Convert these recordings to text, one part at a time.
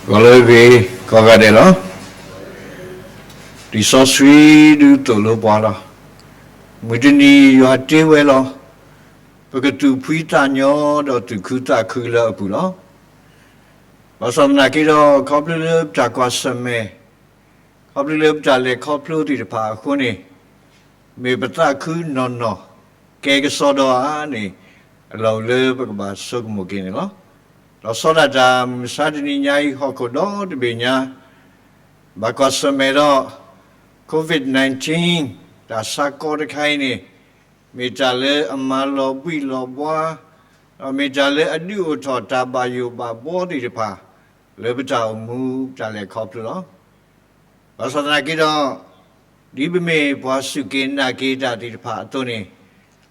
ဂီၤလၢအဂ့ၤ ကိးဂၤဒဲးလီၤ. လံာ်စီဆှံဒုးသိၣ်လိပှၤလီၤ. မုၢ်တနံၤယွၤတ့ဝဲလီၤ. ပကသူၣ်ဖှံသးညီဒီးသူၣ်ခုသးခုလၢအပူၤလီၤ. ဘၣ်ဆၣ်သနာ်က့ဒီး ခီဖျိလၢပတၢ်ကွၢ်ဆၢၣ်မဲာ်, ခီဖျိလၢပတၢ်လဲၤခီဖျိသ့ၣ်တဖၣ်အဃိန့ၣ်, မ့ၢ်ပသးခုနီၢ်နီၢ် ကဲကစီဒီဧါန့ၣ်, အလီၢ်အိၣ်လၢပကဘၣ်ဆိကမိၣ်က့ၤန့ၣ်လီၤ. ဒီးစီၤဒၣ်တၢ်မုၢ်ဆါတနံၤညါအံၤဟီၣ်ခိၣ်ဒီတဘ့ၣ်ညါ ဘၣ်ကွၢ်ဆၢၣ်မဲာ်ဒီး COVID nineteen တၢ်ဆါကီတခါအံၤန့ၣ်, မ့ၢ်တၢ်လၢအမၤလီၤဘှံးလီၤဘှါ, ဒီးမ့ၢ်တၢ်လၢအဒုးအိၣ်ထီၣ်တၢ်ဘၣ်ယိၣ်ဘၣ်ဘှီသ့ၣ်တဖၣ် လၢပတၢ်အိၣ်မူပတၢ်လဲၤခီဖျိလီၤ. ဘၣ်ဆၣ်သနာ်က့ဒီး, ဒ်ပမ့ၢ်ပှၤစူၢ်က့ၤနာ်က့ၤတၢ်သ့ၣ်တဖၣ်အသိးန့ၣ်,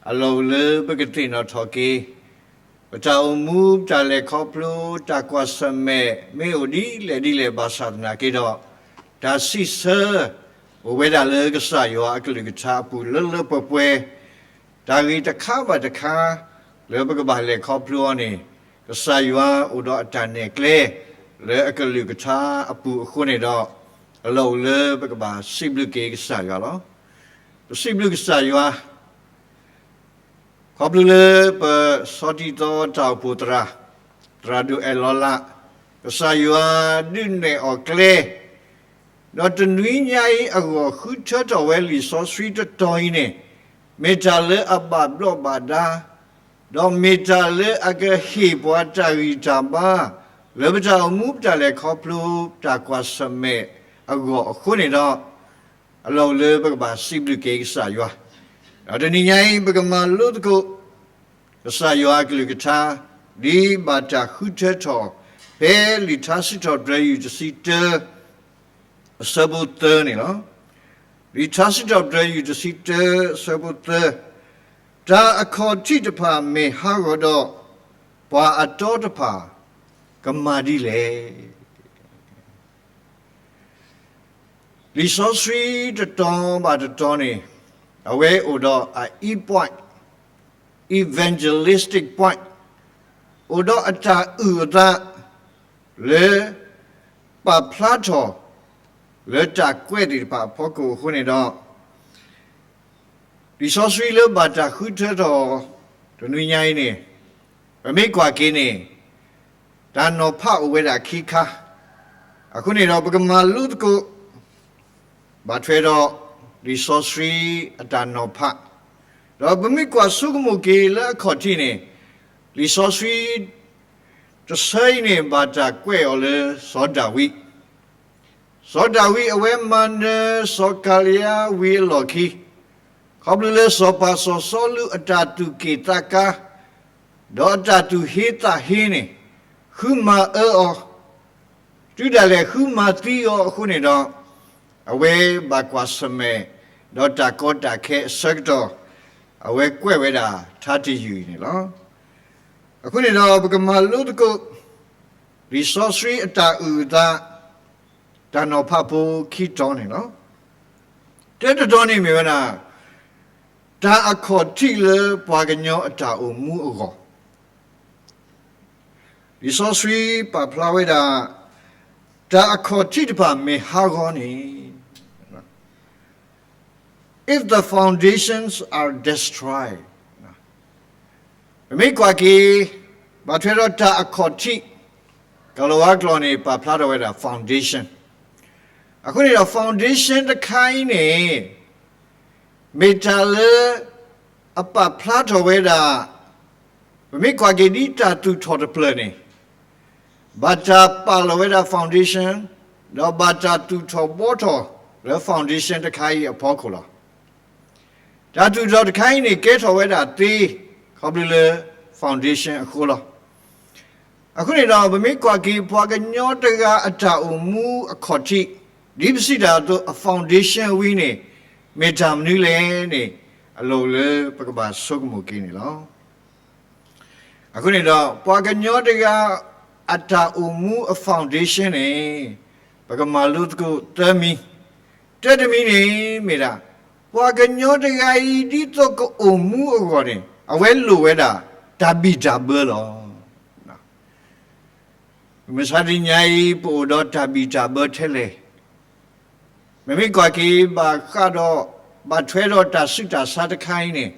အလီၢ်အိၣ်လၢပကသ့ၣ်နီၣ်ထီၣ်က့ၤ ပတၢ်အိၣ်မူပတၢ်လဲၤခီဖျိ တၢ်ကွၢ်ဆၢၣ်မဲာ်မ့ၢ်အိၣ်ဒ်လဲၣ်ဒ်လဲၣ်ဘၣ်ဆၣ်သနာ်က့ဒီး, တၢ်စံးဆၢ အိၣ်ဝဲဒၣ်လၢကစၢ်ယွၤအကလုၢ်ကထါအပူၤလၢလၢပှဲၤပှဲၤ, တၢ်ဂ့ၢ်တခါဘၣ်တခါ လၢပကဘၣ်လဲၤခီဖျိအီၤန့ၣ်, ကစၢ်ယွၤအိၣ်ဒီးအတၢ်နဲၣ်ကျဲ လၢအကလုၢ်ကထါအပူၤအဃိန့ၣ်ဒီး, အလီၢ်အိၣ်လၢပကဘၣ်စံးဘျုးက့ၤကစၢ်ယွၤလီၤ. ပစံးဘျုးကစၢ်ယွၤ ခီဖျိလၢပဆီတံၢ်သီတၢ်အိၣ်ဖှိၣ်သရၣ်, သရၣ်ဒိၣ်အဲၣ်လီၤလး, ကစၢ်ယွၤဒုးနဲၣ်အီၤကျဲ, ဒီးတနွံညါအံၤအဂီၢ်ဃုထၢထီၣ်ဝဲလံာ်စီဆှံတတီၤအံၤန့ၣ်, မ့ၢ်တၢ်လၢအဘၣ်ဘျီးဘၣ်ဒါ, ဒီးမ့ၢ်တၢ်လၢအကဟ့ၣ်ပှၤတၢ်ဂံၢ်တၢ်ဘါ, လၢပတၢ်အိၣ်မူပတၢ်လဲၤခီဖျိ တၢ်ကွၢ်ဆၢၣ်မဲာ်အဂီၢ်အဃိန့ၣ်ဒီး, အလီၢ်အိၣ်လၢပကဘၣ်စံးဘျုးက့ၤကစၢ်ယွၤ, ဒီးတနံၤညါအံၤ ပကမၤလိသကိး ကစၢ်ယွၤအကလုၢ်ကထါ ဒ်ဘၣ်တၢ်ဃုထၢထီၣ် ဖဲလံာ်ထါစံးထီၣ်ပတြၢၤ ယူၢ်တဆံတၢ အဆၢဖိသၢန့ၣ်လီၤ. လံာ်ထါစံးထီၣ်ပတြၢၤ ယူၢ်တဆံတၢ အဆၢဖိသၢ, တၢ်အခီၣ်ထံးတဖၣ်မ့ၢ်ဟးဂီၤဒီး, ပှၤအတီတဖၣ်ကမၤဒ်လဲၣ်. လံာ်စီဆှံတတီၤဘၣ်တတီၤန့ၣ်, အဝဲအိၣ်ဒီးအ E point, evangelistic point, အိၣ်ဒီးအတၢ်အုၣ်အသး လၢ ပာ်ဖျါထီၣ် လၢတၢ်ကွဲးသ့ၣ်တဖၣ်အဖီခိၣ်အဃိန့ၣ်ဒီး, လံာ်စီဆှံလၢဘၣ်တၢ်ဃုထၢထီၣ် တနွံညါအံၤန့ၣ်, ပမ့ၢ်ကွၢ်က့ၤန့ၣ်, တၢ်နီၤဖးအိၣ်ဝဲဒၣ်ခံခါ, အဃိန့ၣ်ဒီးပကမၤလိသကိး ဘၣ်ထွဲဒီး လံာ်စီဆှံအတၢ်နီၤဖး, ဒီးပမ့ၢ်ကွၢ်ဆိကမိၣ်က့ၤလၢအခီၣ်ထံးန့ၣ်, လံာ်စီဆှံ တဆၢအံၤန့ၣ် ဘၣ်တၢ်ကွဲးအီၤလၢစီၤဒၤဝံး, စီၤဒၤဝံးအဝဲမၤနၢၤစီၤကၤလံယါဝံၤအလီၢ်ခံ, ခီဖျိလၢစီၤပၤစီၤစီလူးအတၢ်သူၣ်က့ၣ်သးကါ, ဒီးအတၢ်သူၣ်ဟ့သးဟ့န့ၣ်, ဃုမၤအၢအီၤ, တုၤဒၣ်လဲာ်ဃုမၤသံအီၤအဃိန့ၣ်ဒီး, အဝဲဘၣ်ကွၢ်ဆၢၣ်မဲာ်, ဒီးတၢ်ကီတၢ်ခဲအဆၢကတီၢ်, အဝဲကွဲးဝဲဒၣ်ထါတယုၢ်အံၤန့ၣ်လီၤ. အဃိန့ၣ်ဒီးပကမၤလိသကိး လံာ်စီဆှံအတၢ်အုၣ်အသး, တၢ်နီၤဖးဖိခံတီၤန့ၣ်လီၤ. တၢတတီၤန့ၣ်မ့ၢ်ဝဲဒၣ်, တၢ်အခီၣ်ထံးလၢပှၤကညီအတၢ်အိၣ်မူအဂီၢ်, လံာ်စီဆှံပာ်ဖျါဝဲဒၣ်, တၢ်အခီၣ်ထံးတဖၣ်မ့ၢ်ဟးဂီၤန့ၣ်, if the foundations are destroyed, ပမ့ၢ်ကွၢ်က့ၤ, ဘၣ်ထွဲဒီးတၢ်အခီၣ်ထံး, ကလၤဝါကျိာ်န့ၣ် ပာ်ဖျါထီၣ်ဝဲဒၣ် foundation, အဃိန့ၣ်ဒီး foundation တခါအံၤန့ၣ်, မ့ၢ်တၢ်လၢ အပာ်ဖျါထီၣ်ဝဲဒၣ်, ပမ့ၢ်ကွၢ်က့ၤဒ်တၢ်သူၣ်ထီၣ်တဖျၢၣ်န့ၣ်, ဘၣ်တၢ်ပာ်လီၤဝဲဒၣ် foundation, ဒီးဘၣ်တၢ်သူၣ်ထီၣ်ဘှီထီၣ်လၢ foundation တခါအံၤအဖီခိၣ်လီၤ. တၢ်သူၣ်ထီၣ်တခါအံၤန့ၣ် ကဲထီၣ်ဝဲဒၣ်သ့, ခီဖျိလၢ foundation အဃိလီၤ. အဃိန့ၣ်ဒီး ပမ့ၢ်ကွၢ်က့ၤပှၤကညီတဂၤအတၢ်အိၣ်မူအခီၣ်ထံး, ဒ်ပစံးတၢ်အသိး အ foundation ဝံၤန့ၣ်, မ့ၢ်တၢ်မနုၤလဲၣ်န့ၣ်, အလီၢ်အိၣ်လၢပကဘၣ်ဆိကမိၣ်က့ၤန့ၣ်လီၤ. အဃိန့ၣ်ဒီး ပှၤကညီတဂၤအတၢ်အိၣ်မူအ foundation န့ၣ်, ပကမၤလိသကိးသၢမံၤ, တၢတမံၤန့ၣ် မ့ၢ်ဒၣ်, ပှၤကညီတဂၤအံၤဒ်သိးကအိၣ်မူအဂီၢ်န့ၣ် အဝဲလိၣ်ဝဲဒၣ်တၢ်ဘံၣ်တၢ်ဘၢလီၤ. မုၢ်မဆါတနံၤညါအံၤ ပအိၣ်ဒီးတၢ်ဘံၣ်တၢ်ဘၢထဲလဲၣ်. ပမ့ၢ်ကွၢ်က့ၤဘၣ်ဃးဒီး ဘၣ်ထွဲဒီးတၢ်ဆူးတၢ်ဆါတခါအံၤန့ၣ်,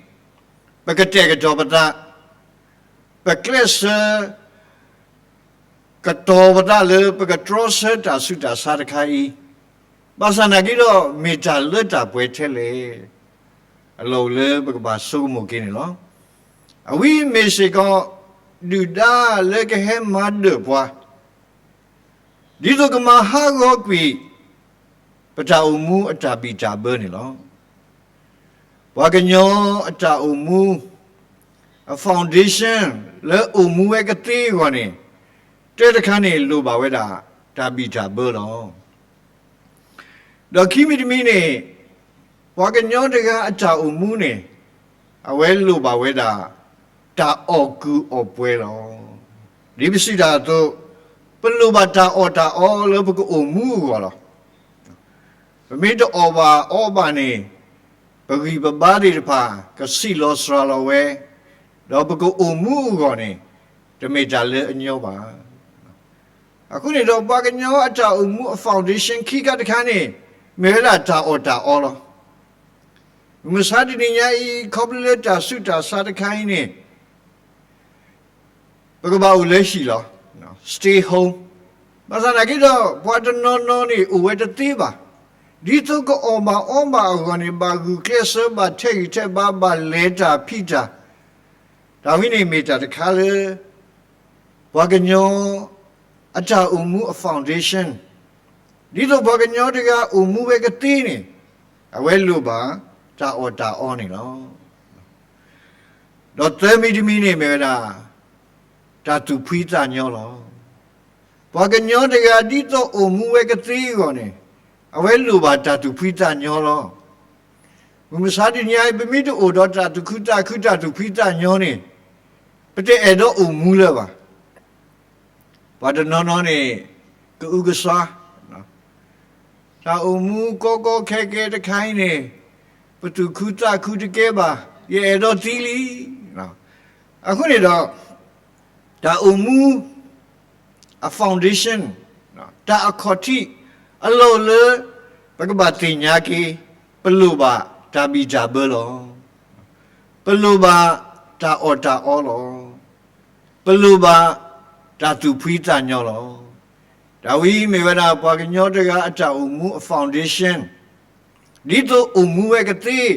ပကတဲာ်ကတီၤပသး, ပကျဲးစၢး ကတီၤပသးလၢပကတြီဆၢတၢ်ဆူးတၢ်ဆါတခါအံၤ, ဘၣ်ဆၣ်နာ်က့ဒီး မ့ၢ်တၢ်လၢတၢ်ပှဲၤထဲလဲၣ်. အလီၢ်အိၣ်လၢပကဘၣ်ဆိကမိၣ်က့ၤန့ၣ်လီၤ. အဝဲမ့ၢ်စ့ၢ်ကီး ဒုၣ်ဒါလၢကဟဲမၤဒၢၣ်ပှၤ ဒ်သိးကမၤဟးဂီၤကွံာ် ပတၢ်အိၣ်မူအတၢ်ဘံၣ်တၢ်ဘၢန့ၣ်လီၤ. ပှၤကညီအတၢ်အိၣ်မူ အ foundation လၢအိၣ်မူဝဲကသ့အဂီၢ်န့ၣ်, တၢတခါန့ၣ်လိၣ်ဘၣ်ဝဲဒၣ် တၢ်ဘံၣ်တၢ်ဘၢလီၤ. ဒီးခံမံၤတမံၤန့ၣ်, ပှၤကညီတဂၤအတၢ်အိၣ်မူန့ၣ်, အဝဲလိၣ်ဘၣ်ဝဲဒၣ် တၢ်အီၣ်ကူၣ်အီၣ်ပှဲၤလီၤ. ဒ်ပစံးတၢ်အသိး, ပလိၣ်ဘၣ်တၢ်အီၣ်တၢ်အီလၢပကအိၣ်မူအဂီၢ်လီၤ. ပမ့ၢ်တအီၣ်ဘၣ်အီဘၣ်န့ၣ်, ပဂံၢ်ပဘါသ့ၣ်တဖၣ် ကဆံးလီၤစှၤလီၤဝဲ, ဒီးပကအိၣ်မူအဂီၢ်န့ၣ်, တမ့ၢ်တၢ်လၢအညီဘၣ်. အဃိန့ၣ်ဒီး ပှၤကညီအတၢ်အိၣ်မူအ foundation ခံခါတခါန့ၣ်, မ့ၢ်ဝဲဒၣ်တၢ်အီၣ်တၢ်အီလီၤ. မုၢ်မဆါတနံၤညါအံၤ ခီဖျိလၢတၢ်ဆူးတၢ်ဆါတခါအံၤန့ၣ်, ပကဘၣ်အိၣ်လၢဟံၣ်လီၤ. Stay home. ဘၣ်ဆၣ်နာ်က့ဒီး ပှၤတနီၤနီၤန့ၣ်အိၣ်ဝဲတသ့ဘၣ်. ဒ်သိးကအီၣ်ဘၣ်အီဘၣ်အဂီၢ်န့ၣ် ဘၣ်ဂုာ်ကျဲးစၢး ဘၣ်ထဲးဂံၢ်ထဲးဘါ ဘၣ်လဲၤတၢ်ဖံးတၢ်, တၢ်ဝဲန့ၣ်မ့ၢ်တၢ်တခါလၢ ပှၤကညီအတၢ်အိၣ်မူအ foundation, ဒ်သိးပှၤကညီတဂၤအိၣ်မူဝဲကသ့န့ၣ်, အဝဲလိၣ်ဘၣ်တၢ်အီၣ်တၢ်အီန့ၣ်လီၤ. ဒီးသၢမံၤတမံၤန့ၣ်မ့ၢ်ဝဲဒၣ် တၢ်သူၣ်ဖှံသးညီလီၤ. ပှၤကညီတဂၤဒ်သိးအိၣ်မူဝဲကသ့အဂီၢ်န့ၣ်, အဝဲလိၣ်ဘၣ်တၢ်သူၣ်ဖှံသးညီလီၤ. မုၢ်မဆါတနံၤအံၤ ပမ့ၢ်တအိၣ်ဒီးတၢ်သူၣ်ခုသးခုတၢ်သူၣ်ဖှံသးညီန့ၣ်, ပတအဲၣ်ဒိးအိၣ်မူလၢၤဘၣ်. ပှၤတနီၤနီၤန့ၣ် ကအုကစွါ တၢ်အိၣ်မူကီကီခဲခဲတခါအံၤန့ၣ်, ပသူၣ်ခုသးခုတကဲဘၣ်, ယအဲၣ်ဒိးသံလံ. အဃိန့ၣ်ဒီး တၢ်အိၣ်မူအ foundation, တၢ်အခီၣ်ထံး အလီၢ်အိၣ်လၢ ပကဘၣ်သ့ၣ်ညါက့ၤ, ပလိၣ်ဘၣ်တၢ်ဘံၣ်တၢ်ဘၢလီၤ. ပလိၣ်ဘၣ်တၢ်အီၣ်တၢ်အီလီၤ. ပလိၣ်ဘၣ်တၢ်သူၣ်ဖှံသးညီလီၤ. တၢ်ဝဲအံၤမ့ၢ်ဝဲဒၣ်ပှၤကညီတဂၤအတၢ်အိၣ်မူအ foundation, ဒ်သိးအိၣ်မူဝဲကသ့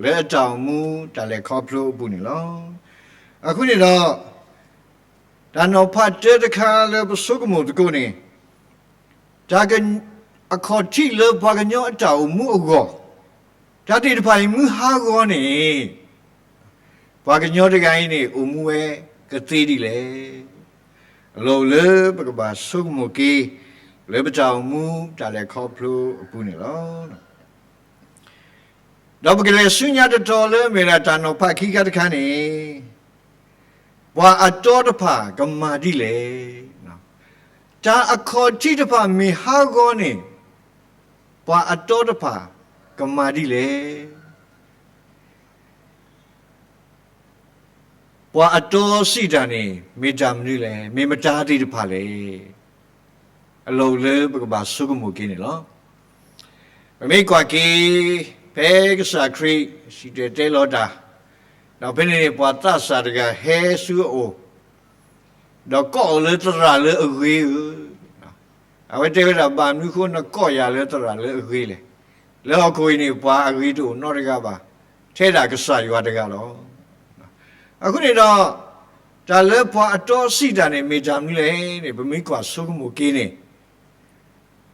လၢအတၢ်အိၣ်မူတၢ်လဲၤခီဖျိအပူၤန့ၣ်လီၤ. အဃိန့ၣ်ဒီး တၢ်နီၤဖးတၢတခါလၢပဆိကမိၣ်သကိးန့ၣ်, တၢ်အခီၣ်ထံးလၢပှၤကညီအတၢ်အိၣ်မူအဂီၢ်, တၢ်သ့ၣ်တဖၣ်အံၤမ့ၢ်ဟးဂီၤန့ၣ်, ပှၤကညီတဂၤအံၤန့ၣ် အိၣ်မူဝဲကသ့ဒ်လဲၣ်. အလီၢ်အိၣ်လၢပကဘၣ်ဆိကမိၣ်က့ၤ လၢပတၢ်အိၣ်မူတၢ်လဲၤခီဖျိအပူၤန့ၣ်လီၤ. ဒီးပကလဲၤဆူညါတတီၤလၢအမ့ၢ်ဒၣ်တၢ်နီၤဖးခံခါတခါန့ၣ်, ပှၤအတီတဖၣ်ကမၤဒ်လဲၣ်. တၢ်အခီၣ်ထံးတဖၣ်မ့ၢ်ဟးဂီၤန့ၣ်, ပှၤအတီတဖၣ်ကမၤဒ်လဲၣ်. ပှၤအတီစံးတၢ်န့ၣ် မ့ၢ်တၢ်မနုၤလဲၣ်, မ့ၢ်မတၤသ့ၣ်တဖၣ်လဲၣ်. အလီၢ်အိၣ်လၢပကဘၣ်ဆိကမိၣ်က့ၤန့ၣ်လီၤ. ပမ့ၢ်ကွၢ်က့ၤ ဖဲကစၢ်ခရံာ်စံၣ်တဲၤတဲလီၤတၢ်, ဒီးဖဲန့ၣ်န့ၣ် ပှၤသးစၢ်တဂၤဟဲဆူအအိၣ်, ဒီးကိးအီၤလၢသရၣ်လၢအဂ့ၤဧၢ. အဝဲတဲဝဲဒၣ် ဘၣ်မနုၤဃိနကိးယၤလၢသရၣ်လၢအဂ့ၤလဲၣ်. လၢဟီၣ်ခိၣ်အံၤန့ၣ် ပှၤအဂ့ၤတအိၣ်နီတဂၤဘၣ်, ထဲဒၣ်ကစၢ်ယွၤတဂၤလီၤ. အဃိန့ၣ်ဒီး တၢ်လၢပှၤအတီစံးတၢ်န့ၣ် မ့ၢ်တၢ်မနုၤလဲၣ်န့ၣ် ပမ့ၢ်ကွၢ်ဆိကမိၣ်က့ၤန့ၣ်,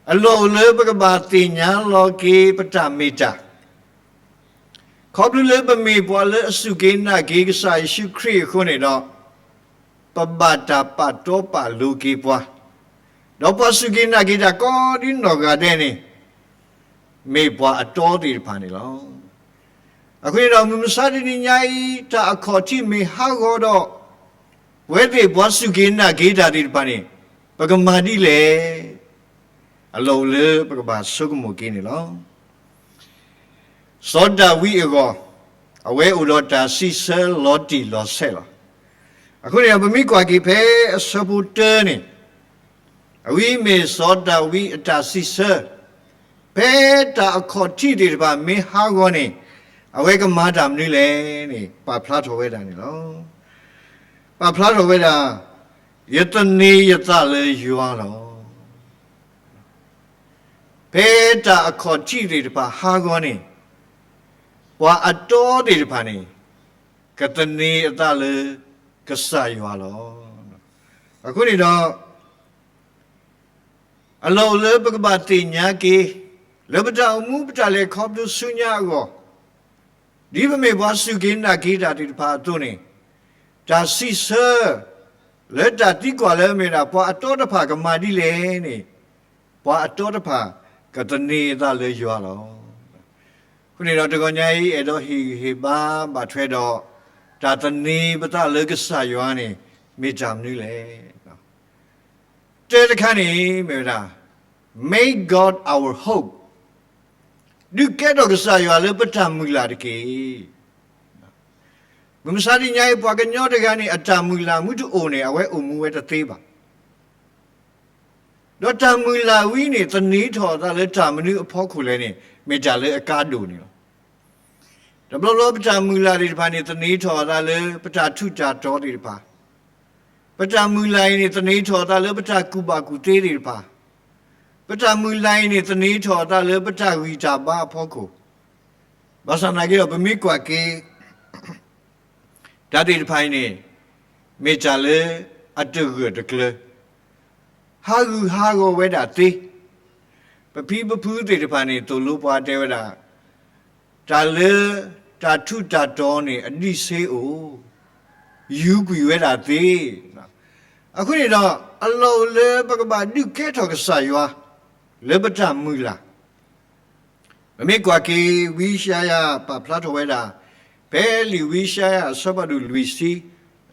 အလီၢ်အိၣ်လၢပကဘၣ်သ့ၣ်ညါလီၤက့ၤပတၢ်မ့ၢ်တၢ် ခီဖျိလၢပမ့ၢ်ပှၤလၢအစူၢ်က့ၤနာ်က့ၤကစၢ်ယ့ၣ်ၡူးခရံာ်အဃိန့ၣ်ဒီး, ပဘၣ်တၢ်ပာ်တီပာ်လိၤက့ၤပှၤ, ဒီးပှၤစူၢ်က့ၤနာ်က့ၤတၢ်ကိးဒ်နီၢ်ဂၤဒဲးန့ၣ်, မ့ၢ်ပှၤအတီသ့ၣ်တဖၣ်န့ၣ်လီၤ. အဃိန့ၣ်ဒီး မုၢ်မဆါတနံၤညါအံၤ တၢ်အခီၣ်ထံးမ့ၢ်ဟးဂီၤဒီး, ပဝဲသ့ၣ်ပှၤစူၢ်က့ၤနာ်က့ၤတၢ်သ့ၣ်တဖၣ်န့ၣ်, ပကမၤဒ်လဲၣ်. အလီၢ်အိၣ်လၢပကဘၣ်ဆိကမိၣ်က့ၤန့ၣ်လီၤ. စီၤဒၤဝံးအဂီၢ်, အဝဲအိၣ်ဒီးတၢ်စံးဆၢလီၤတံၢ်လီၤဆဲးလီၤ. အဃိန့ၣ်ဒီး ပမ့ၢ်ကွၢ်က့ၤဖဲအဆၢဖိတၢန့ၣ်, အဝဲမ့ၢ်စီၤဒၤဝံးအတၢ်စံးဆၢ, ဖဲတၢ်အခီၣ်ထံးသ့ၣ်တဖၣ်မ့ၢ်ဟးဂီၤန့ၣ်, အဝဲကမၤတၢ်မနုၤလဲၣ်န့ၣ် ပာ်ဖျါထီၣ်ဝဲဒၣ်န့ၣ်လီၤ. ပာ်ဖျါထီၣ်ဝဲဒၣ်, ယသန့ၤယသးလၢယွၤလီၤ. ဖဲတၢ်အခီၣ်ထံးသ့ၣ်တဖၣ်ဟးဂီၤန့ၣ်, ပှၤအတီသ့ၣ်တဖၣ်န့ၣ် ကသန့ၤအသးလၢကစၢ်ယွၤလီၤ. အဃိန့ၣ်ဒီး အလီၢ်အိၣ်လၢပကဘၣ်သ့ၣ်ညါက့ၤ, လၢပတၢ်အိၣ်မူပတၢ်လဲၤခီဖျိဆူညါအဂီၢ်, ဒ်ပမ့ၢ်ပှၤစူၢ်က့ၤနာ်က့ၤတၢ်သ့ၣ်တဖၣ်အသိးန့ၣ်, တၢ်စံးဆၢ လၢတၢ်သံကွၢ်လၢအမ့ၢ်ဝဲဒၣ် ပှၤအတီတဖၣ်ကမၤဒ်လဲၣ်န့ၣ်, ပှၤအတီတဖၣ်ကသန့ၤအသးလၢယွၤလီၤ. အဃိန့ၣ်ဒီးတဂီၤညါအံၤ အဲၣ်ဒိးဟ့ၣ်ဂံၢ်ဟ့ၣ်ဘါဘၣ်ထွဲဒီး တၢ်သန့ၤပသးလၢကစၢ်ယွၤန့ၣ် မ့ၢ်တၢ်မနုၤလဲၣ်. တၢတခါန့ၣ်မ့ၢ်ဝဲဒၣ်, Make God our hope, ဒုးကဲထီၣ်ကစၢ်ယွၤလၢပတၢ်မုၢ်လၢ်တက့ၢ်. မုၢ်မဆါတနံၤညါအံၤ ပှၤကညီတဂၤန့ၣ် အတၢ်မုၢ်လၢ်မူတအိၣ်န့ၣ် အဝဲအိၣ်မူဝဲတသ့ဘၣ်. ဒီးတၢ်မုၢ်လၢ်ဝံၤန့ၣ် သန့ၤထီၣ်အသးလၢတၢ်မနုၤအဖီခိၣ်လဲၣ်န့ၣ် မ့ၢ်တၢ်လၢအကါဒိၣ်န့ၣ်လီၤ. တဘျီဘျီပတၢ်မုၢ်လၢ်သ့ၣ်တဖၣ်န့ၣ် သန့ၤထီၣ်အသးလၢပတၢ်ထူးတၢ်တီၤသ့ၣ်တဖၣ်, ပတၢ်မုၢ်လၢ်အံၤန့ၣ် သန့ၤထီၣ်အသးလၢပတၢ်ကူၣ်ဘၣ်ကူၣ်သ့သ့ၣ်တဖၣ်, ပတၢ်မုၢ်လၢ်အံၤန့ၣ် သန့ၤထီၣ်အသးလၢပတၢ်ဂံၢ်တၢ်ဘါအဖီခိၣ်, ဘၣ်ဆၣ်သနာ်က့ဒီး ပမ့ၢ်ကွၢ်က့ၤ တၢ်သ့ၣ်တဖၣ်အံၤန့ၣ် မ့ၢ်တၢ်လၢအတဂၢၢ်တကျၢၤ, ဟးဂူာ်ဟးဂီၤဝဲဒၣ်သ့, ပဖံပဖုသ့ၣ်တဖၣ်န့ၣ် သိၣ်လိပှၤတဲဝဲဒၣ်, တၢ်လၢတၢ်ထူးတၢ်တီၤန့ၣ် အဒံးဆ့အိၣ်, ယူၤကွံာ်ဝဲဒၣ်သ့. အဃိန့ၣ်ဒီး အလီၢ်အိၣ်လၢပကဘၣ်ဒုးကဲထီၣ်ကစၢ်ယွၤ လၢပတၢ်မုၢ်လၢ် ပမ့ၢ်ကွၢ်က့ၤ ဝံယၡါယၤပာ်ဖျါထီၣ်ဝဲဒၣ်, ဖဲလံာ်ဝံယၡါယၤအဆၢဖးဒိၣ်လွံၢ်ဆံ,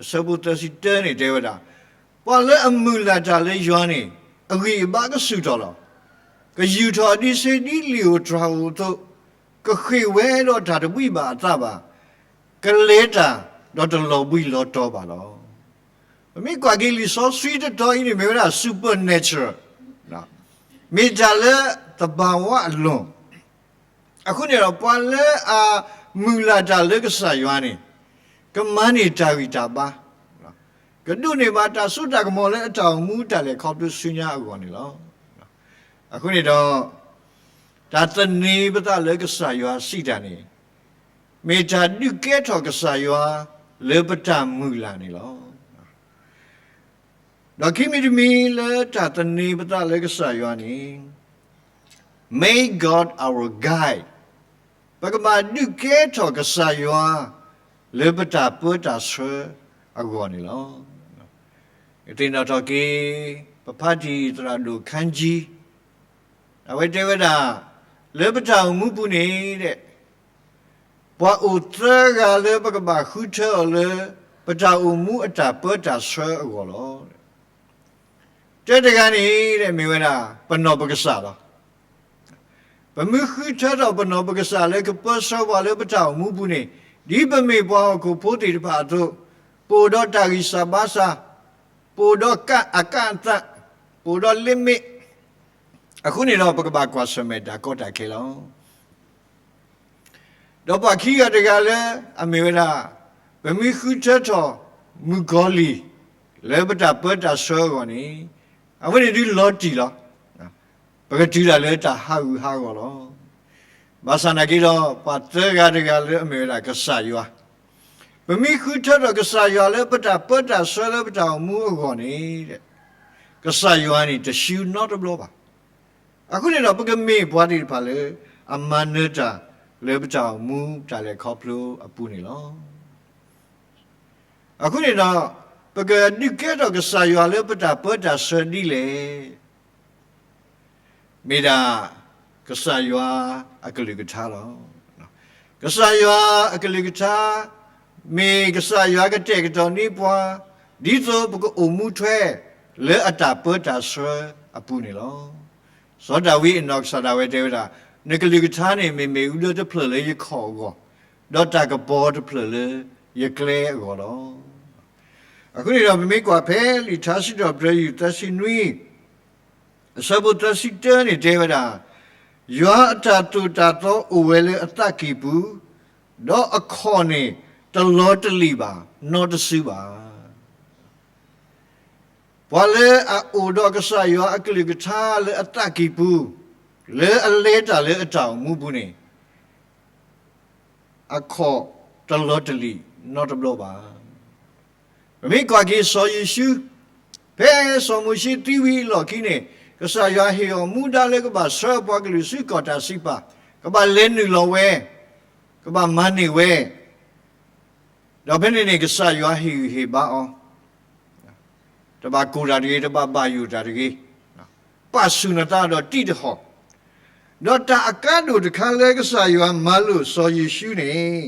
အဆၢဖိသၢဆံတၢန့ၣ်တဲဝဲဒၣ်, ပှၤလၢအမုၢ်လၢ်တၢ်လၢယွၤန့ၣ် အဂံၢ်အဘါကဆူၣ်ထီၣ်လီၤ. ကယူာ်ထီၣ်အဒံးဆ့ဒ်လံာ်ဧိၤတြၤ်ဧိၤအသိး, ကဃ့ၢ်ဝဲဒီးတၢ်တဘှံးဘၣ်အသးဘၣ်, ကလဲၤတၢ်ဒီးတလီၤဘှံးလီၤတီၤဘၣ်လီၤ. ပမ့ၢ်ကွၢ်က့ၤလံာ်စီဆှံတတီၤအံၤန့ၣ် မ့ၢ်ဝဲဒၣ် supernatural, မ့ၢ်တၢ်လၢသဘာဝအလွန်, အဃိန့ၣ်ဒီး ပှၤလၢအမုၢ်လၢ်တၢ်လၢကစၢ်ယွၤန့ၣ် ကမၤန့ၢ်တၢ်ဂံၢ်တၢ်ဘါ, ကဒိးန့ၢ်ဘၣ်တၢ်စိတၢ်ကမီၤလၢအတၢ်အိၣ်မူတၢ်လဲၤခီဖျိဆူညါအဂီၢ်န့ၣ်လီၤ. အဃိန့ၣ်ဒီး တၢ်သန့ၤပသးလၢကစၢ်ယွၤစံးတၢ်န့ၣ် မ့ၢ်တၢ်ဒုးကဲထီၣ်ကစၢ်ယွၤလၢပတၢ်မုၢ်လၢ်န့ၣ်လီၤ. ဒီးခံမံၤတမံၤလၢတၢ်သန့ၤပသးလၢကစၢ်ယွၤန့ၣ် Make God our guide, ပကဘၣ်ဒုးကဲထီၣ်ကစၢ်ယွၤ လၢပတၢ်ပၢတၢ်ဆှၢအဂီၢ်န့ၣ်လီၤ. သ့ၣ်နီၣ်ထီၣ်က့ၤ ပဖးတံၢ်သရၣ်ဒိၣ်ခါကၠံ အဝဲတဲဝဲဒၣ်, လၢပတၢ်အိၣ်မူပူၤန့ၣ် ပှၤအိၣ်သၢဂၤလၢပကဘၣ်ဃုထၢအီၤလၢ ပတၢ်အိၣ်မူအတၢ်ပၢတၢ်ဆှၢအဂီၢ်လီၤ. တၢတဂၤန့ၣ် မ့ၢ်ဝဲဒၣ် ပနီၢ်ပကစၢ်လီၤ. ပမ့ၢ်ဃုထၢထီၣ်ပနီၢ်ပကစၢ်လၢကပၢဆှၢပှၤလၢပတၢ်အိၣ်မူပူၤန့ၣ်, ဒ်ပမ့ၢ်ပှၤဟီၣ်ခိၣ်ဖိသ့ၣ်တဖၣ်အသိး, ပအိၣ်ဒီးတၢ်ဂံၢ်စၢ်ဘါစၢ်, ပအိၣ်ဒီးအကၣ်အသး, ပအိၣ်ဒီး limit, အဃိန့ၣ်ဒီး ပကဘၣ်ကွၢ်ဆၢၣ်မဲာ်တၢ်ကီတၢ်ခဲလီၤ. ဒီးပှၤခံဂၤတဂၤလၢအမ့ၢ်ဝဲဒၣ် ပမ့ၢ်ဃုထၢထီၣ်မုၣ်ကီၤလံၢ် လၢပတၢ်ပၢတၢ်ဆှၢအဂီၢ်န့ၣ်, အဝဲန့ၣ်ဒုးလီၤတံၢ်လီၤ. ပကတုၤဒၣ်လၢတၢ်ဟးဂူာ်ဟးဂီၤလီၤ. ဘၣ်ဆၣ်နာ်က့ဒီး ပှၤသၢဂၤတဂၤလၢအမ့ၢ်ဝဲဒၣ်ကစၢ်ယွၤ, ပမ့ၢ်ဃုထၢထီၣ်ကစၢ်ယွၤလၢပတၢ်ပၢတၢ်ဆှၢလၢပတၢ်အိၣ်မူအဂီၢ်န့ၣ်, ကစၢ်ယွၤန့ၣ်တဆူနီတဘျီဘၣ်. အဃိန့ၣ်ဒီး ပကမ့ၢ်ပှၤသ့ၣ်တဖၣ်လၢ အမၤနၢၤတၢ်လၢပတၢ်အိၣ်မူတၢ်လဲၤခီဖျိအပူၤန့ၣ်လီၤ. အဃိန့ၣ်ဒီး ပကဒုးကဲထီၣ်ကစၢ်ယွၤလၢပတၢ်ပၢတၢ်ဆှၢဒ်လဲၣ်. မ့ၢ်ဒၣ် ကစၢ်ယွၤအကလုၢ်ကထါလီၤ. ကစၢ်ယွၤအကလုၢ်ကထါ မ့ၢ်ကစၢ်ယွၤကတဲာ်ကတီၤန့ၢ်ပှၤ ဒ်သိးပကအိၣ်မူထွဲ လၢအတၢ်ပၢတၢ်ဆှၢအပူၤန့ၣ်လီၤ. စီၤဒၤဝံးအနီၢ်ကစၢ်ဒၣ်ဝဲတဲဝဲဒၣ်, နကလုၢ်ကထါန့ၣ် မ့ၢ်မ့ၣ်အူဒၢတဖျၢၣ်လၢယခီၣ်အဂီၢ်, ဒီးတၢ်ကပီၤတဖျၢၣ်လၢယကျဲအဂီၢ်လီၤ. အဃိန့ၣ်ဒီး ပမ့ၢ်ကွၢ်ဖဲလံာ်ထါစံးထီၣ်ပတြၢၤ ယုၢ်သၢဆံနွံ, အဆၢဖိသၢဆံတၢန့ၣ်တဲဝဲဒၣ်, ယွၤအတၢ်သိၣ်တၢ်သီအိၣ်ဝဲလၢအသးကံၢ်ပူၤ, ဒီးအခီၣ်န့ၣ်တလီၤတလံာ်ဘၣ်, နီတစုဘၣ်. ပှၤလၢအအိၣ်ဒီးကစၢ်ယွၤအကလုၢ်ကထါလၢအသးကံၢ်ပူၤ, လၢအလဲၤတၢ်လၢအတၢ်အိၣ်မူပူၤန့ၣ် အခီၣ်တလီၤတလံာ်နီတဘျီဘၣ်. ပမ့ၢ်ကွၢ်က့ၤစီၤယိၤၡူ, ဖဲစီၤမိၤၡ့သံဝံၤအလီၢ်ခံန့ၣ်, ကစၢ်ယွၤဟ့ၣ်အီၤမူဒါလၢကဘၣ်ဆှၢအပှၤကလုာ်ဆူကီၢ်တၢ်စံးပာ်, ကဘၣ်လဲၤနုာ်လီၤဝဲ, ကဘၣ်မၤန့ၢ်ဝဲ, ဒီးဖဲန့ၣ်န့ၣ် ကစၢ်ယွၤဟ့ၣ်ဂံၢ်ဟ့ၣ်ဘါအီၤ, တဘၣ်ကိၢ်တၢ်တဂ့ၤ, တဘၣ်ဘၣ်ယိၣ်တၢ်တဂ့ၤ, ပာ်ဆူၣ်နသးဒီးတံၢ်တဟီၣ်, ဒီးတၢ်အကါဒိၣ်တခါလၢကစၢ်ယွၤမၤလိာ်စီၤယိၤၡူန့ၣ်,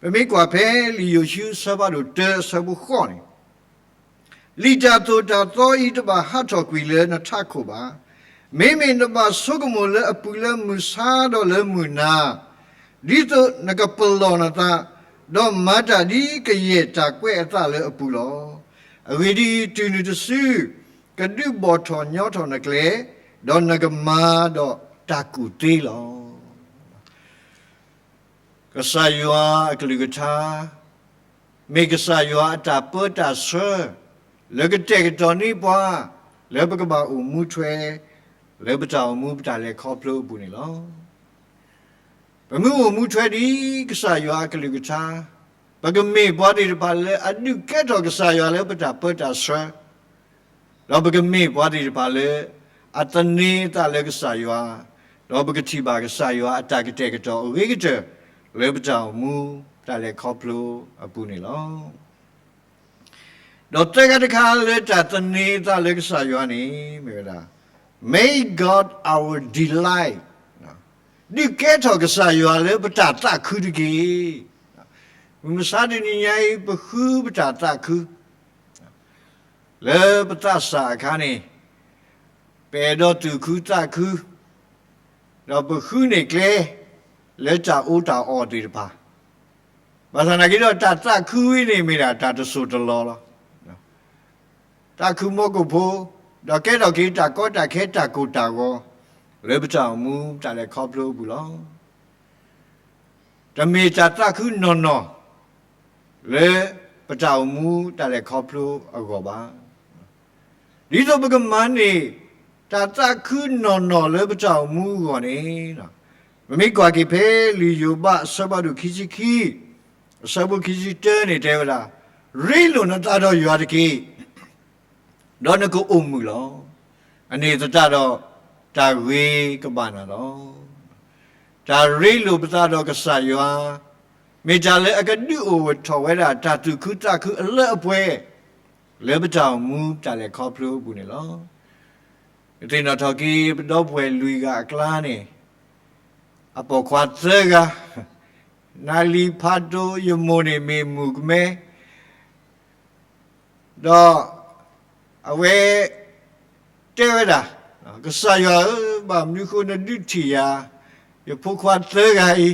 ပမ့ၢ်ကွၢ်ဖဲလံာ်ယိၤၡူအဆၢဖးဒိၣ်တၢအဆၢဖိဃိးန့ၣ်, လံာ်တၢ်သိၣ်တၢ်သီအံၤတဘၣ်ဟးထီၣ်ကွံာ်လၢနထးခိၣ်ဘၣ်. မ့မ့ၢ်နဘၣ်ဆိကမိၣ်လၢအပူၤလၢမုၢ်ဆါဒီးလၢမုၢ်နၤ, ဒ်သိးနကပလီၢ်နသး, ဒီးမၤတၢ်ဒ်ကယဲၢ်တၢ်ကွဲးအသးလၢအပူၤလီၤ. အဂ့ၢ်ဒ်အံၤ, တုၤနုၤတစု, ကဒုးဘီၣ်ထီၣ်ညီထီၣ်နကျဲ, ဒီးနကမၤဒီးတၢ်ကူၣ်သ့လီၤ. ကစၢ်ယွၤအကလုၢ်ကထါ, မ့ၢ်ကစၢ်ယွၤအတၢ်ပၢတၢ်ဆှၢ, လၢကတဲာ်ကတီၤန့ၢ်ပှၤ, လၢပကဘၣ်အိၣ်မူထွဲ, လၢပတၢ်အိၣ်မူပတၢ်လဲၤခီဖျိအပူၤန့ၣ်လီၤ. ပမ့ၢ်အိၣ်မူထွဲဒ်ကစၢ်ယွၤအကလုၢ်ကထါ, ပကမ့ၢ်ပှၤသ့ၣ်တဖၣ်လၢအဒုးကဲထီၣ်ကစၢ်ယွၤလၢပတၢ်ပၢတၢ်ဆှၢ, ဒီးပကမ့ၢ်ပှၤသ့ၣ်တဖၣ်လၢ အသန့ၤအသးလၢကစၢ်ယွၤ, ဒီးပကထံၣ်ဘၣ်ကစၢ်ယွၤအတၢ်ကတဲာ်ကတီၤအဂ့ၤကတၢၢ် လၢပတၢ်အိၣ်မူတၢ်လဲၤခီဖျိအပူၤန့ၣ်လီၤ. ဒီးသၢခါတခါလၢတၢ်သန့ၤအသးလၢကစၢ်ယွၤန့ၣ် မ့ၢ်ဝဲဒၣ် Make God our delight, ဒုးကဲထီၣ်ကစၢ်ယွၤလၢပတၢ်သးခုတက့ၢ်. မုၢ်မဆါတနံၤညါအံၤ ပဃုပတၢ်သးခု လၢပသးစၢ်အခါန့ၣ်, ပအဲၣ်ဒိးသူၣ်ခုသးခု, ဒီးပဃုန့ၢ်ကျဲ လၢတၢ်အီၣ်တၢ်အီသ့ၣ်တဖၣ်, ဘၣ်ဆၣ်သနာ်က့ဒီး တၢ်သးခုဝဲန့ၣ်မ့ၢ်ဒၣ်တၢ်တစိၢ်တလီၤလီၤ. သးခုမီကိာ်ဖိ, ဒီးကဲထီၣ်က့ၤတၢ်ကီတၢ်ခဲတၢ်ကိၢ်တၢ်ဂီၤ လၢပတၢ်အိၣ်မူတၢ်လဲၤခီဖျိအပူၤလီၤ. တမ့ၢ်တၢ်သးခုနီၢ်နီၢ် လၢပတၢ်အိၣ်မူတၢ်လဲၤခီဖျိအဂီၢ်ဘၣ်. ဒ်သိးပကမၤန့ၢ် တၢ်သးခုနီၢ်နီၢ်လၢပတၢ်အိၣ်မူအဂီၢ်န့ၣ်, ပမ့ၢ်ကွၢ်က့ၤဖဲလံာ်ယိၤဘးအဆၢဖးဒိၣ်ခံဆံခံ, အဆၢဖိခံဆံတၢန့ၣ်တဲဝဲဒၣ်, ရ့လိာ်နသးဒီးယွၤတက့ၢ်, ဒီးနကအိၣ်မုာ်လီၤ. အန့ၣ်သတးဒီး တၢ်ဂ့ၤကဘၣ်နၤလီၤ. တၢ်ရ့လိာ်ပသးဒီးကစၢ်ယွၤ မ့ၢ်တၢ်လၢအကဒုးအိၣ်ထီၣ်ဝဲဒၣ်တၢ်သူၣ်ခုသးခုအလၢအပှဲၤ လၢပတၢ်အိၣ်မူတၢ်လဲၤခီဖျိအပူၤန့ၣ်လီၤ. ယသ့ၣ်နီၣ်ထီၣ်က့ၤ ပဒီပုၢ်ဝဲၢ်လွံၢ်ဂၤအကျါန့ၣ်, အပိာ်ခွါသၢဂၤ, နၤလံၤ ဖးဒိၣ် ယမိၢ်န့ၣ်မ့ၢ်မုၣ်ကမဲ ဒီးအဝဲ တဲဝဲဒၣ်, ကစၢ်ယွၤဧၢ, ဘၣ်မနုၤဃိနဒုးထံၣ်ယၤ ယဖိခွါသၢဂၤအံၤ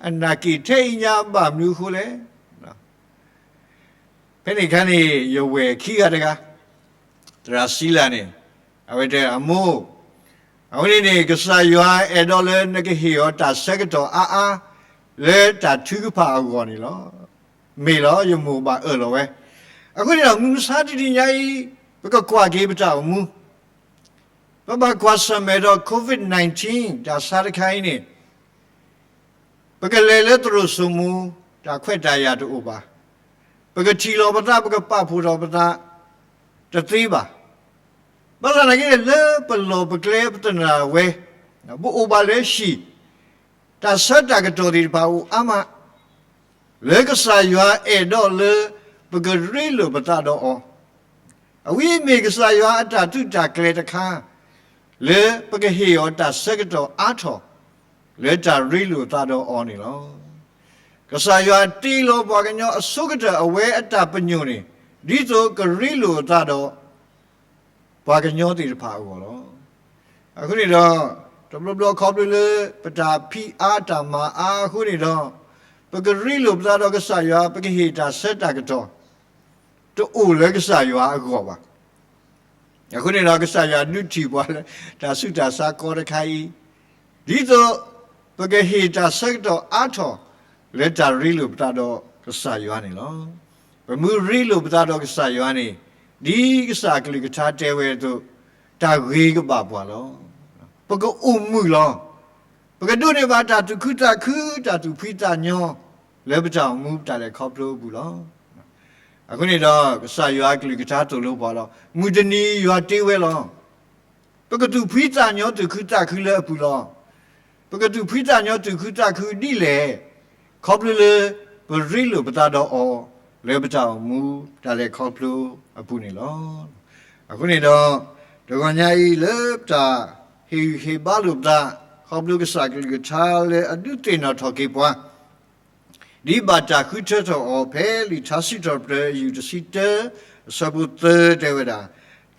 အနၢ်က့ၣ်ထဲအံၤညါ ဘၣ်မနုၤအဃိလဲၣ်. ဖဲန့ၣ်အခါန့ၣ် ယဝဲၢ်ခံဂၤတဂၤ, သရၣ်စံလၢ်န့ၣ်, အဝဲတဲ အမိၢ်, အဝဲန့ၣ်န့ၣ် ကစၢ်ယွၤအဲၣ်ဒိးလၢနကဟ့ၣ်အီၤတၢ်ဆၢကတီၢ်အါအါ လၢတၢ်ထုကဖၣ်အဂီၢ်န့ၣ်လီၤ. မ့ၢ်လီၤ, ယမိၢ်ဘၣ်အၢၣ်လီၤဝဲ. အဃိန့ၣ်ဒီး မုၢ်မဆါတနံၤညါအံၤ ပကကွၢ်က့ၤပတၢ်အိၣ်မူ ပဘၣ်ကွၢ်ဆၢၣ်မဲာ်ဒီး COVID nineteen တၢ်ဆါတခါအံၤန့ၣ်, ပကလဲၤလၢသရိာ်စိမိၤ တၢ်ခွဲးတၢ်ယာ်တအိၣ်ဘၣ်. ပကထံၣ်လီၤပသး ပကပာ်ဖှိၣ်ထီၣ်ပသး တသ့ဘၣ်. ဘၣ်ဆၣ်သနာ်က့ လၢပလီၢ်ပကျဲပသနၢ်ဝဲ, ပအိၣ်ဘၣ်လၢဟံၣ်, တၢ်ဆၢတၢ်ကတီၢ်သ့ၣ်တဖၣ်အိၣ်အါမး လၢကစၢ်ယွၤအဲၣ်ဒိးလၢ ပကရ့လိာ်ပသးဒီးအီၤ. အဝဲမ့ၢ်ကစၢ်ယွၤအတၢ်သုးတၢ်ကျဲၤတခါ လၢပကဟ့ၣ်အီၤတၢ်ဆၢကတီၢ်အါထီၣ် လၢတၢ်ရ့လိာ်သးဒီးအီၤန့ၣ်လီၤ. ကစၢ်ယွၤတ့လီၤပှၤကညီအဆိကတၢၢ်အဝဲအတၢ်ပညိၣ်န့ၣ် ဒ်သိးကရ့လိာ်အသးဒီး ပှၤကညီသ့ၣ်တဖၣ်အဂီၢ်လီၤ. အဃိန့ၣ်ဒီး တဘျီဘျီခီဖျိလၢ ပတၢ်ဖံးအါတၢ်မၤအါအဃိန့ၣ်ဒီး ပကရ့လိာ်ပသးဒီးကစၢ်ယွၤ ပကဟ့ၣ်တၢ်ဆၢတၢ်ကတီၢ် တအိၣ်လၢကစၢ်ယွၤအဂီၢ်ဘၣ်. အဃိန့ၣ်ဒီး ကစၢ်ယွၤဒုးထံၣ်ပှၤလၢ တၢ်ဆူးတၢ်ဆါကီတခါအံၤ, ဒ်သိး ပကဟ့ၣ်တၢ်ဆၢကတီၢ်အါထီၣ် လၢတၢ်ရ့လိာ်ပသးဒီးကစၢ်ယွၤန့ၣ်လီၤ. ပမ့ၢ်ရ့လိာ်ပသးဒီးကစၢ်ယွၤန့ၣ်, ဒ်ကစၢ်အကလုၢ်ကထါတဲဝဲအသိး, တၢ်ဂ့ၤကဘၣ်ပှၤလီၤ. ပကအိၣ်မုာ်လီၤ. ပကဒိးန့ၢ်ဘၣ်တၢ်သူၣ်ခုသးခု, တၢ်သူၣ်ဖှံသးညီ, လၢပတၢ်အိၣ်မူပတၢ်လဲၤခီဖျိအပူၤလီၤ. အဃိန့ၣ်ဒီး ကစၢ်ယွၤအကလုၢ်ကထါသိၣ်လိပှၤလီၤ. မုၢ်တနံၤယွၤတ့ဝဲလီၤ. ပကသူၣ်ဖှံသးညီသူၣ်ခုသးခုလၢအပူၤလီၤ. ပကသူၣ်ဖှံသးညီသူၣ်ခုသးခုဒ်လဲၣ်. ခီဖျိလၢ ပရ့လိာ်ပသးဒီးအီၤ လၢပတၢ်အိၣ်မူတၢ်လဲၤခီဖျိအပူၤန့ၣ်လီၤ. အဃိန့ၣ်ဒီး တဂီၤညါအံၤလၢပတၢ်ဟ့ၣ်ဂံၢ်ဟ့ၣ်ဘါလိာ်ပသး ခီဖျိကစၢ်ကလုၢ်ကထါလၢအဒုးသ့ၣ်နီၣ်ထီၣ်က့ၤပှၤ ဒ်ဘၣ်တၢ်ဃုထၢထီၣ်အီၤဖဲလံာ်ထါစံးထီၣ်ပတြၢၤအယုၢ်တဆံတၢ အဆၢဖိသၢတဲဝဲဒၣ်,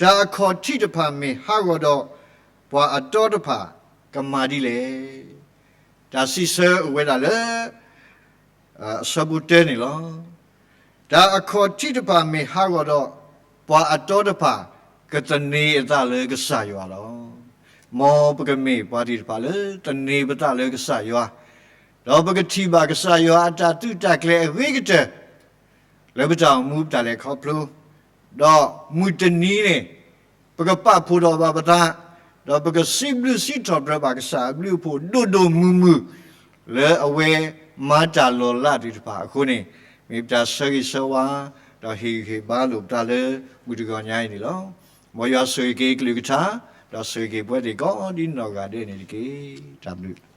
တၢ်အခီၣ်ထံးတဖၣ်မ့ၢ်ဟးဂီၤဒီး ပှၤအတီတဖၣ်ကမၤဒ်လဲၣ်. တၢ်စံးဆၢအိၣ်ဝဲဒၣ်လၢ အဆၢဖိတၢန့ၣ်လီၤ. တၢ်အခီၣ်ထံးတဖၣ်မ့ၢ်ဟးဂီၤဒီး ပှၤအတီတဖၣ်ကသန့ၤအသးလၢကစၢ်ယွၤလီၤ. မ်ပကမ့ၢ်ပှၤသ့ၣ်တဖၣ်လၢသန့ၤပသးလၢကစၢ်ယွၤ, ဒီးပကထံၣ်ဘၣ်ကစၢ်ယွၤအတၢ်သုးတၢ်ကျဲၤအဂ့ၤကတၢၢ် လၢပတၢ်အိၣ်မူပတၢ်လဲၤခီဖျိ, ဒီးမုၢ်တနံၤန့ၣ် ပကပာ်ဖှိၣ်ထီၣ်ဘၣ်ပသး, ဒီးပကစံးဘျုးစံးထီၣ်ပတြၢၤဘၣ်ကစၢ်အဘျုးအဖှိၣ်ဒိၣ်ဒိၣ်မုၢ်မုၢ် လၢအဝဲမၤတၢ်လီၤလးသ့ၣ်တဖၣ်အဃိန့ၣ်, မ့ၢ်ပတၢ်ဆၢဂ့ၤဆၢဝါ, ဒီးဟ့ၣ်ဂံၢ်ဟ့ၣ်ဘါလိာ်ပသးလၢမုၢ်တဂီၤညါအံၤန့ၣ်လီၤ. မ်ယွၤဆိၣ်ဂ့ၤက့ၤကလုၢ်ကထါ, ဒီးဆိၣ်ဂ့ၤက့ၤပဝဲသ့ၣ်ကိးဒ်နီၢ်ဂၤဒဲးန့ၣ်တက့ၢ်. တၢ်ဘျုး